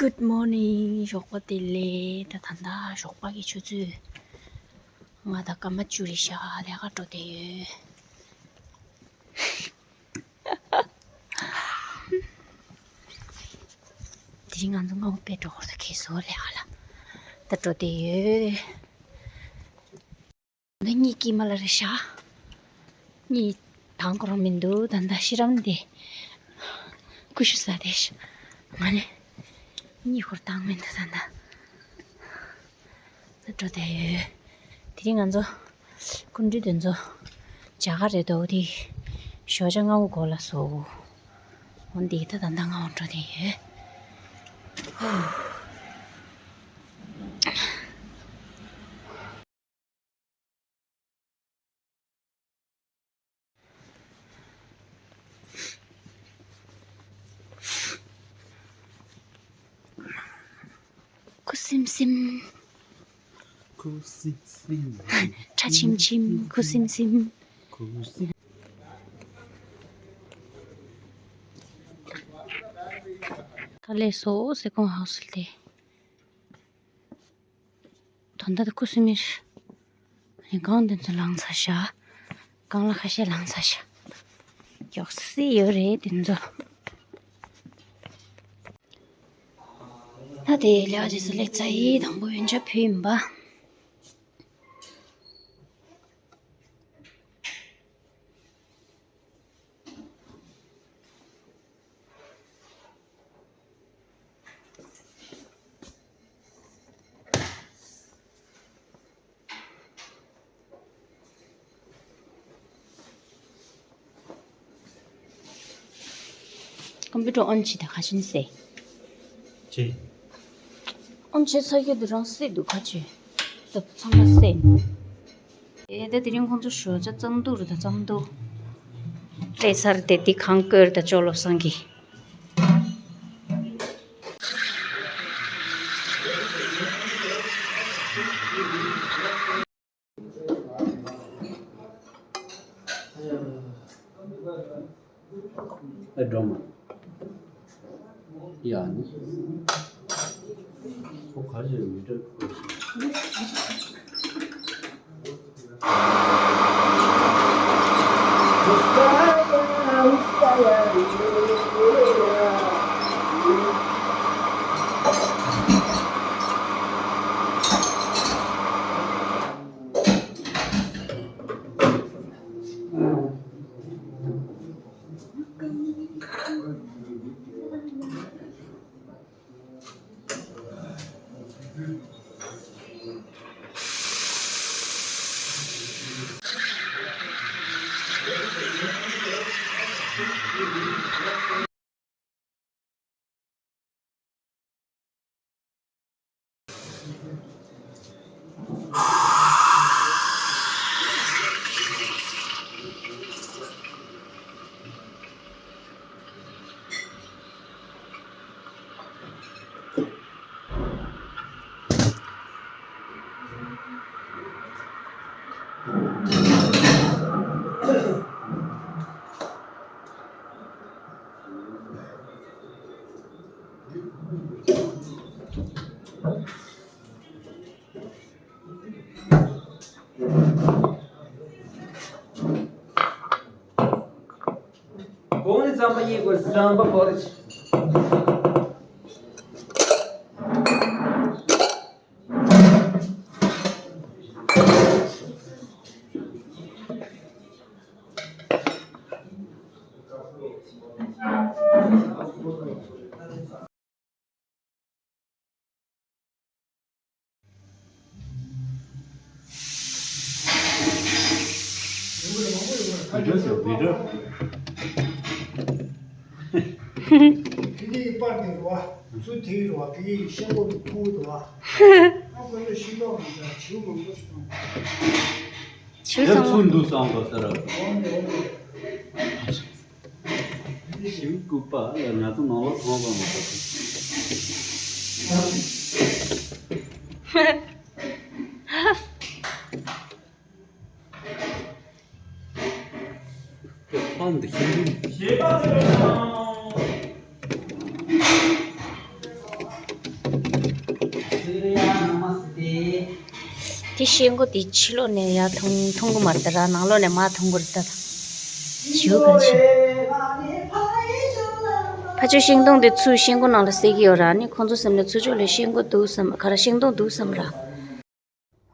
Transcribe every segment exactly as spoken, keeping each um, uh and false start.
Good morning. ཞོགས་པ་བདེ་ལེགས། ད་ད་ལྟ་ཞོགས་པ་གི་ཆུ་ཚོད་ལྔ་དང་སྐར་མ་བཅུ་རེད་ཤག་ལས་ཀ་འགྲོ་བསྡད་ཡོད། དེ་རིང་ང་ཚོ་སྔ་པོ་དཔེ་འགྲོ་དགོས་ས་ཁེལ་སོང་། ལས་ཀ་ལ་ད་འགྲོ་བསྡད་ཡོད། ང་གཉིད་སྐྱིད་མ་ལ་རེད་ཤག་གཉིད་དང་ཁོ་རང་མི་འདུག་ད་ལྟ་ཤི་རམ་དེ་ཀུ་ཤུ་ཟ་བསྡད་ཤག་ང་ནི་གཉིད་ཁོ་རང་བཏང་མི་འདུག་ད་ལྟ་ད་འགྲོ་བསྡད་ཡོད། དེ་རིང་ང་ཚོ་སྐུ་མགྲོན་དེ་ཚོ་མཇལ་ཁ་རེད་འདུག་དེ་ཞོགས་ཇ་སྔ་པོ་འགོར་ལ་སོང་། འོན་ཏེ་ད་ད་ལྟ་སྔ་པོ་འགྲོ་བསྡད་ཡོད། ཁུ་སིམ་སིམ། ཁུ་སིམ་སིམ། ཁྲ་ཆིམ་ཆིམ། ཁུ་སིམ་སིམ། ཁུ་སིམ། ད་ལས་སོ་སེ་ཀོང་ཧའོ་སི་ལ་དེ། ད་ལྟ་དེ་ཁུ་སིམ་མེར། ཨ་ནི་སྒང་དེ་ཚོ་ལངས་ཚར་ཤག་སྒང་ལ་ཁ་ཤས་ལངས་ཚར་ཤག་མགྱོགས་སེ་ཡོད་རེད་དེ་ཚོ། ད་དེ་ལས་ཀ་རྗེས་སུ་སླེབས་ཚར་ཡིན། དང་པོ་ཡོན་ཆབ་ཕུལ་ཡིན་པ། ཀམ་པུ་ཊར་ཨོན་བྱེད་དང་ཁ་ཤས་ཟེ། ཅི། ཨོན་བྱེད་ཚར་གྱི་འདུག་རང་སེ་འདུག་ཁ་ཅིག་ད་ཚང་མ་སེ། ཨེ་ད་དེ་རིང་ཁོང་ཚོ་ཞོགས་ཇ་རྩམ་ཐུག་རེད། ད་རྩམ་ཐུག་སླེབས་ཚར་ཏེ་འདི་གང་བསྐོལ་ད་ཅོ་བློ་བཟང་གིས། ཨེ་སྒྲོལ་མ། ཡ་ནི། ཁོ་ག་རེ་མི་འདྲ། གོང་ནས་རྩམ་པ་གཉིས་དགོས། རྩམ་པ་གོ་རེ། བི་ཌིའོ་ཟེར་བི་ཌིའོ། དེ་ནི་པར་དེ་རུ་བ། ཚུར་དེ་རུ་བ། དེ་ཤེལ་སྒོ་དེ་ཁུག་འདུག་བ། ཨ་ཁོ་ཚོ་ཤིང་ཏོག་མང་ཆེ་བ་བྱིའུ་མང་པོ་ཞིག་མཐོང་། བྱིའུ་ཚང་མ་ཚུར་འདུག་བསམ་པ་ཟེར་ར། འོང་དེ་འོང་དེ། ཞིམ་སྐུད་པ་ལ་ང་ཚོ་ནང་ལོགས་མཐོང་བ་མ་གཏོགས། ཁོ་ཐང་འདི་ཤིན་ཏུ། ཤེལ་སྒོ་དེ་ཕྱི་ལོགས་ནས་ཡར་མཐོང་མཐོང་གི་མ་རེད་ད་ར། ནང་ལོགས་ནས་མར་མཐོང་གི་རེད་ད། ཞུ་ག་ཆེ། ཕ་ཆོས་ཤིང་སྡོང་དེ་ཚུར་ཤེལ་སྒོ་ནང་ལ་བསྲེག་གི་ཡོད་ར། ཨ་ནི་ཁོང་ཚོ་སེམས་ནས་ཚུར་ཕྱོགས་ལ་ཤེལ་སྒོ་འདུག་བསམ། ག་ར་ཤིང་སྡོང་འདུག་བསམ་ར།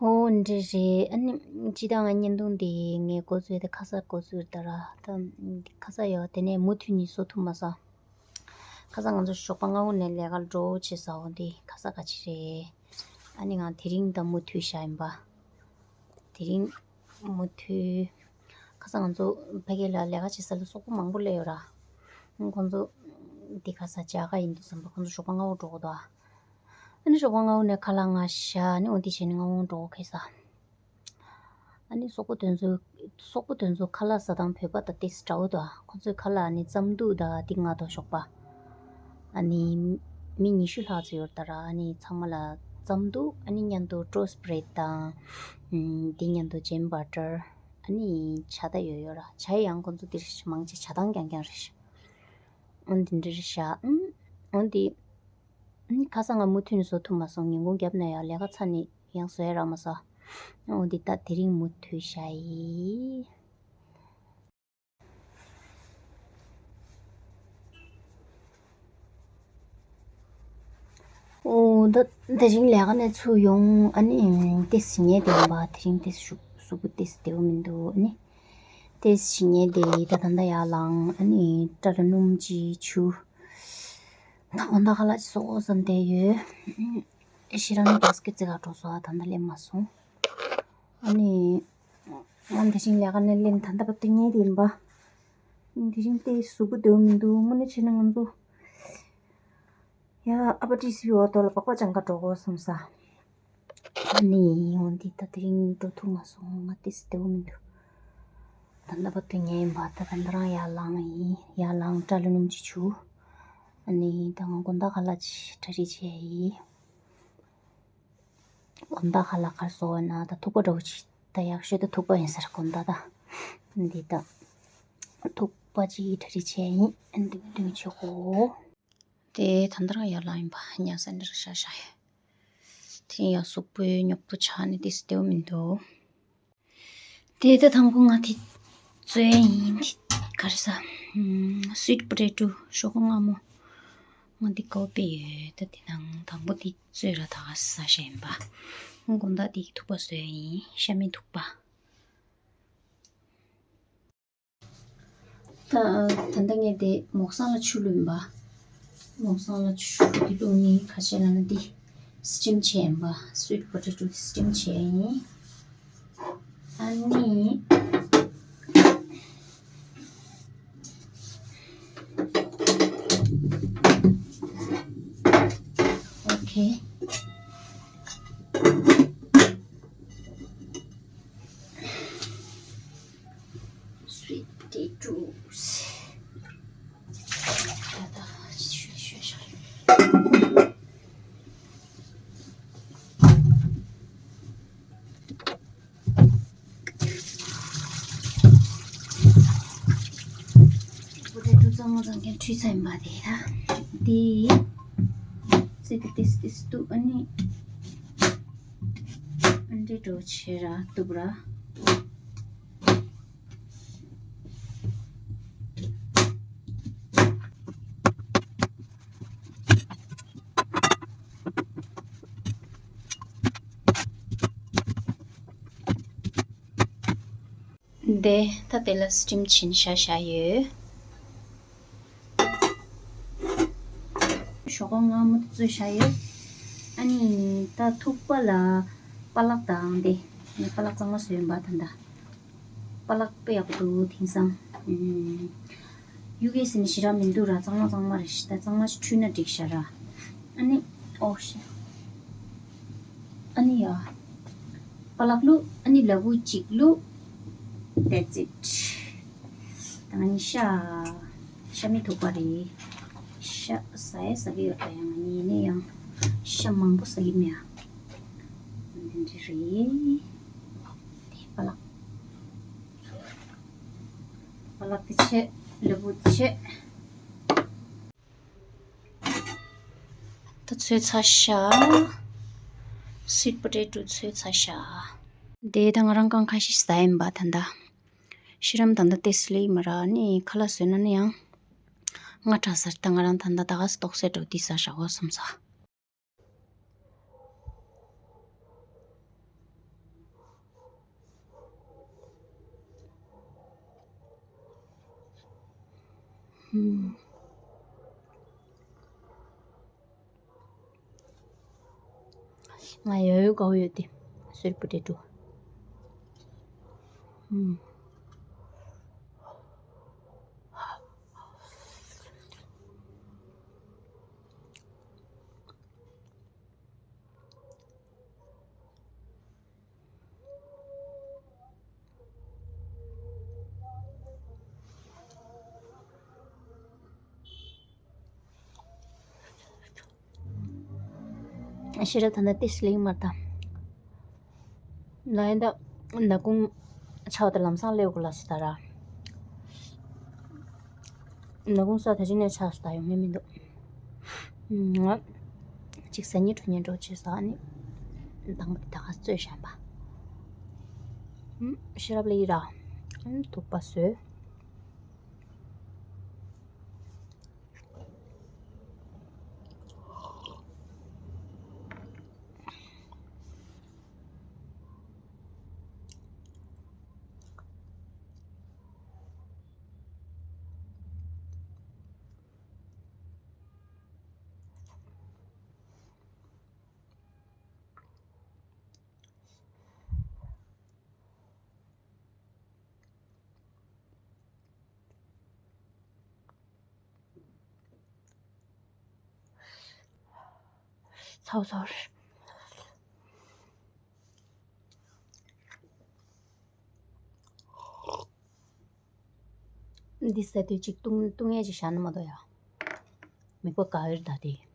ཨོ་འདྲ་རེད། ཨ་ནི་སྤྱི་བཏང་ང་བརྙན་ཐུང་འདི་ངས་འགོ་བཙུགས་དེ་ཁ་ས་འགོ་བཙུགས་ད་ར་ད། ཁ་ས་ཡོད་དེ་ནས་མུ་མཐུད་ནས་བཟོ་ཐུབ་མ་སོང་། ཁ་ས་ང་ཚོ་ཞོགས་པ་སྔ་པོ་ནས་ལས་ཀར་འགྲོ་བྱེད་ས་འོ་འདི་ཁ་ས་ག་ཅི་རེད། ཨ་ནི་ང་དེ་རིང་ད་མུ་མཐུད་བཞག་ཡིན་པ། དེ་རིང་མུ་མཐུད། ཁ་ས་ང་ཚོ་ཕ་གི་ལ་ལས་ཀ་བྱེད་ས་ལ་སོག་པོ་མང་པོ་སླེབས་ཡོད་ར། ཁོང་ཚོ་འདི་ཁ་ས་མཇལ་ཁ་ཡིན་འདུག་བསམ་པ། ཁོང་ཚོ་ཞོགས་པ་སྔ་པོ་འགྲོ་གི་འདུག་ཨ་ནི་ཞོགས་པ་སྔ་པོ་ནས་ཁ་ལག་ང་བཞག་ཨ་ནི་འོ་འདི་བྱས་ནས་སྔ་པོ་འགྲོ་གི་ཁ་ས། ཨ་ནི་སོག་པོ་དེ་ཚོ་སོག་པོ་དེ་ཚོ་ཁ་ལག་ཟ་སྟངས་བོད་པ་དང་ཏོག་ཙམ་འདྲ་བོ་འདུག་ཨ། ཁོང་ཚོའི་ཁ་ལག་ཨ་ནི་རྩམ་འདུག་དང་འདི་ང་དང་ཞོགས་པ། ཨ་ནི་མི་ཉི་ཤུ་ལྷག་ཙམ་ཡོད་རེད་ད་ར། ཨ་ནི་ཚང་མ་ལ་རྩམ་འདུག་ཨ་ནི་མཉམ་དུ་ཊོས་བྷི་རེཌ་དང་། ཨམ། འདི་མཉམ་དུ་ཇེམ་བྷ་ཊར། ཨ་ནི་ཇ་ད་ཡོད་ཡོད་ར། ཇ་ཡང་ཁོང་ཚོ་འདིར་མང་ཆེ་ཇ་དང་རྐྱང་རྐྱང་རེད་ཤག་ཨ་འདི་འདྲ་རེད་ཤག་ཨམ། ཨ་འདི། ཨ་ནི་ཁ་ས་ང་མུ་མཐུད་ནས་བཟོ་ཐུབ་མ་སོང་། ཉིན་གུང་རྒྱབ་ན་ཡང་ལས་ཀ་ཚར་ནས་ཡང་བཟོ་ཡ་རག་མ་སོང་། ཨོ་འདི་ད་དེ་རིང་མུ་མཐུད་བཞག་ཡིན། ཨོ་ད་དེ་རིང་ལས་ཀ་ནས་ཚུར་ཡོང་། ཨ་ནི་ཏོག་ཙམ་ཉལ་བསྡད་ཡིན་པ། དེ་རིང་ཏོག་ཙམ་གཟུགས་པོ་ཏོག་ཙམ་བདེ་པོ་མི་འདུག་ཨ་ནི་ཏོག་ཙམ་ཉལ་བསྡད་ཡིན། ད་ད་ལྟ་ཡར་ལངས། ཨ་ནི་སྐྲ་ལ་སྣུམ་ཅིག་བྱུགས། ད་དགོང་དག་ཁ་ལག་ཅིག་བཟོ་དགོས་བསམ་བསྡད་ཡོད། ཨེ་ཤེས་རང་ནི་བྷ་སི་ཀེཊ་ཅིག་ག་འགྲོ་སོང་། ད་ལྟ་སླེབས་མ་སོང་། ཨ་ནི་ང་དེ་བཞིན་ལས་ཀ་ནས་སླེབས། ད་ལྟ་བར་དུ་ཉལ་བསྡད་ཡིན་པ། དེ་བཞིན་ཏོག་ཙམ་གཟུགས་པོ་བདེ་པོ་མི་འདུག་དངོས་གནས་བྱས་ན་ང་ཚོ་ཡ་ཨ་པ་ཊི་སི་བི་འོག་ཏོ་ལ་པགས་པ་ལྗང་ཁ་འགྲོ་དགོས་བསམ་ས། ཨ་ནི་འོ་འདི་ད་དེ་རིང་འགྲོ་ཐུབ་མ་སོང་། ང་ཏོག་ཙམ་བདེ་པོ་མི་འདུག་ད་ལྟ་བར་དུ་ཉལ་ཡིན་པ། ད་ད་ལྟ་རང་ཡར་ལངས་ཡིན། ཡར་ལངས་སྐྲ་ལ་སྣུམ་ཅིག་བྱུགས། ཨ་ནི་ད་ང་དགོང་དག་ཁ་ལག་ཅིག་གྲ་སྒྲིག་བྱས་ཡིན། དགོང་དག་ཁ་ལག་ག་རེ་བཟོ་དགོས་ན་ད་ཐུག་པ་འདྲ་བོ་ཅིག་ད་ཡག་ཤོས་ད་ཐུག་པ་ཡིན་ས་རེད། དགོང་དག་ད་འདི་ད་ཐུག་པ་ཅིག་གྲ་སྒྲིག་བྱས་ཡིན། ཨ་ནི་འདི་མོ་འདི་མོ་བྱེད་དགོས། དེ་ད་ལྟ་རང་ཡར་ལངས་ཡིན་པ། ཉལ་ས་འདིར་བཞག་བཞག་ཡོད། དེ་ཡང་གཟུགས་པོའི་ཉོབ་ཏོ་ཆགས་ནས་ཏོག་ཙམ་བདེ་པོ་མི་འདུག་དེ་ད་དང་པོ་ང་དེ་བཙོས་ཡིན། དེ་ག་རེ་ཟ། ཨམ། སུའིཊ་པོ་ཊེ་ཊོ་ཞོགས་ཀ་སྔ་མོ། ང་འདི་ཀོ་པེ་ཡོད། ད་དེ་ནང་དང་པོ་དེ་བཙོས་ར་ད་ག་ཟ་བཞིན་ཡིན་པ། དགོང་དག་དེ་ཐུག་པ་བཟོས་ཡིན། ཤ་མེད་ཐུག་པ། ད་ད་ལྟ་ངས་དེ་མོག་སང་ལ་ཆུ་བླུགས་ཡིན་པ། མོག་སང་ལ་ཆུ་དེ་བླུགས་ནི་ཁ་ཤས་ལ་ནི་དེ་སི་ཊིམ་བྱས་ཡིན་པ། སུའིཊ་པོ་ཊེ་ཊོ་དེ་སི་ཊིམ་བྱས་ཡིན། ཨ་ནི། ཨོ་ཁེ། སུའིཊ་པོ་ཊེ་ཊོ། པོ་ཊེ་ཊོ་གཙང་མ་གཙང་རྐྱང་བཀྲུས་ཚར་ཡིན་པ་དེ་ད། འདི་རྩི་དེ་ཏིས་ཏིས་གཏུབ། ཨ་ནི་ཨ་འདྲེ་འགྲོ་བྱེད་ར་གཏུབ་ར། འདི་ད་དེ་ལ་སི་ཊིམ་བྱིན་བཞག་བཞག་ཡོད། ཞོགས་པ་སྔ་མོ་དེ་བཙོས་བཞག་ཡོད། ཨ་ནི་ད་ཐུག་པ་ལ་པ་ལག་དང་དེ། ངས་པ་ལག་གཙང་མ་བཟོས་ཡིན་པ་ད་ལྟ། པ་ལག་དཔེ་ཡག་པོ་འདུག་དེང་སང་། ཨུམ། ཡུ་ཀེ་ཟེར་ནས་ཞེ་དྲག་མི་འདུག་ར། གཙང་མ་གཙང་མ་རེད་ཤག་ད་གཙང་མ་ཞིག་འཁྲུས་ན་འགྲིག་ཤག་ར། ཨ་ནི། ཨོ་ཤི། ཨ་ནི་ཡ། པ་ལག་བླུགས། ཨ་ནི་ལ་ཕུག་གཅིག་བླུགས། That's it. ད་ང་གཉིས་ཤ། ཤ་མེད་ཐུག་པ་རེད། ཤ་ཟ་ཡ་ཟ་གི་ཡོད་པ། ཡང་ང་གཉིས་ནས་ཡང་ཤ་མང་པོ་ཟ་གི་མེད་ཨ། འདི་འདྲ་རེད། དེ་པ་ལག་པ་ལག་དེ་བྱས། ལ་ཕུག་དེ་བྱས། ད་བཙོས་ཚར་ཤག་སུའིཊ་པོ་ཊེ་ཊོ་བཙོས་ཚར་ཤག་དེ་ད་ང་རང་རྐང་ཁ་ཤས་ཟ་ཡིན་པ་ད་ལྟ། ཤེས་རམ་ད་ལྟ་ཏེ་སི་ལེ་མ་ར་ནི་ཁ་ལག་བཟོས་ན་ནི་ཡང་། ང་དྲག་ཟེར་ད་ང་རང་ད་ལྟ་ད་ག་སི་ཏོག་སེ་འགྲོ་དུས་ཟ་ཞག་གོ་སོམ་ཟ། ང་ཡོད་ཡོད་དགའ་བོ་ཡོད་དེ། སུར་པོ་ཏེ་ཏོ། ཤེས་རབ་ད་ལྟ་ཏེ་སི་ལེ་མ་ད། ལ་ཡིན་ད་ནག་ཁུང་ཆགས་ད་ལམ་སང་སླེབས་དགོས་ལ་སུ་ད་ར། ནག་ཁུང་ས་ད་ཅི་ནས་ཆགས་སུ་ད་ཡོང་ངེས་མི་འདུག་ང་གཅིག་ཟ་ཉིན་འགྲོ་ཉིན་འགྲོ་བྱེད་ས་ནི་དང་པོ་དེ་ད་ག་རྩོད་བཞག་པ། ཤེས་རབ་ལ་ཡི་ར་ཐུག་པ་བཟོས། ཚའོ་ཚའོ་རེད། འདི་ཟ་དུས་གཅིག་བཏུང་བཏུང་ཡས་ཅིག་བཞག་ན་མ་གཏོགས་ཡ། མིག་པ་ག་ཡོད་ད་དེ།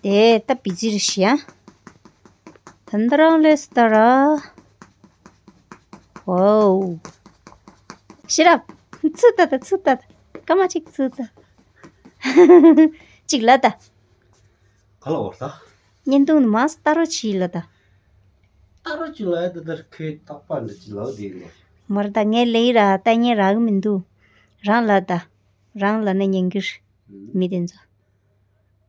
དེ་ད་བི་ཙི་རེད་ཤི་ཡ། ད་འདི་རང་ལས་སྟ་ར། ཝའོ། ཤེས་རབ། ཚུར་ལྟ་ད་ཚུར་ལྟ་ད། སྐར་མ་གཅིག་ཚུར་ལྟ། གཅིག་ལ་ད། ག་ལ་བར་ད། བརྙན་ཐུང་ནི་མ་སྟ་རོ་ཆི་ལ་ད། སྟ་རོ་ཆི་ལ་ཡ་ད་ད་ཁོས་རྟག་པར་འདི་ཆི་ལ་བ་དེ་ལ། མར་ད་ངས་ལེ་ཡི་ར་ལྟ་ཉན་རག་གི་མི་འདུག་རང་ལ་ད། རང་ལ་ནི་ཉན་གི་རེད། མི་དེ་ཚོ།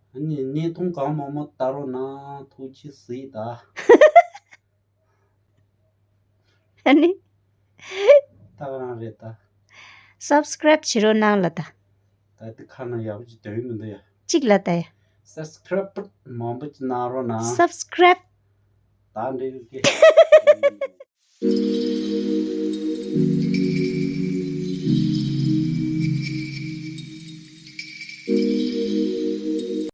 ཨ་ནི་བརྙན་ཐུང་གང་མང་མང་ལྟ་རོགས་གནང་ཐུགས་རྗེ་གཟིགས་ད། ཨ་ནི། ད་ག་རང་རེད་ད། སབ་སི་ཀ་རེབ་བྱེད་རོགས་གནང་ལ་ད། ད་དེ་ཁ་ན་ཡག་པོ་ཅིག་དོན་མི་འདུག་ཡ། གཅིག་ལ་ད་ཡ། སབ་སི་ཀ་རེབ་མང་པོ་ཅིག་གནང་རོགས་གནང་། སབ་སི་ཀ་རེབ། ད་འདྲེ་གི།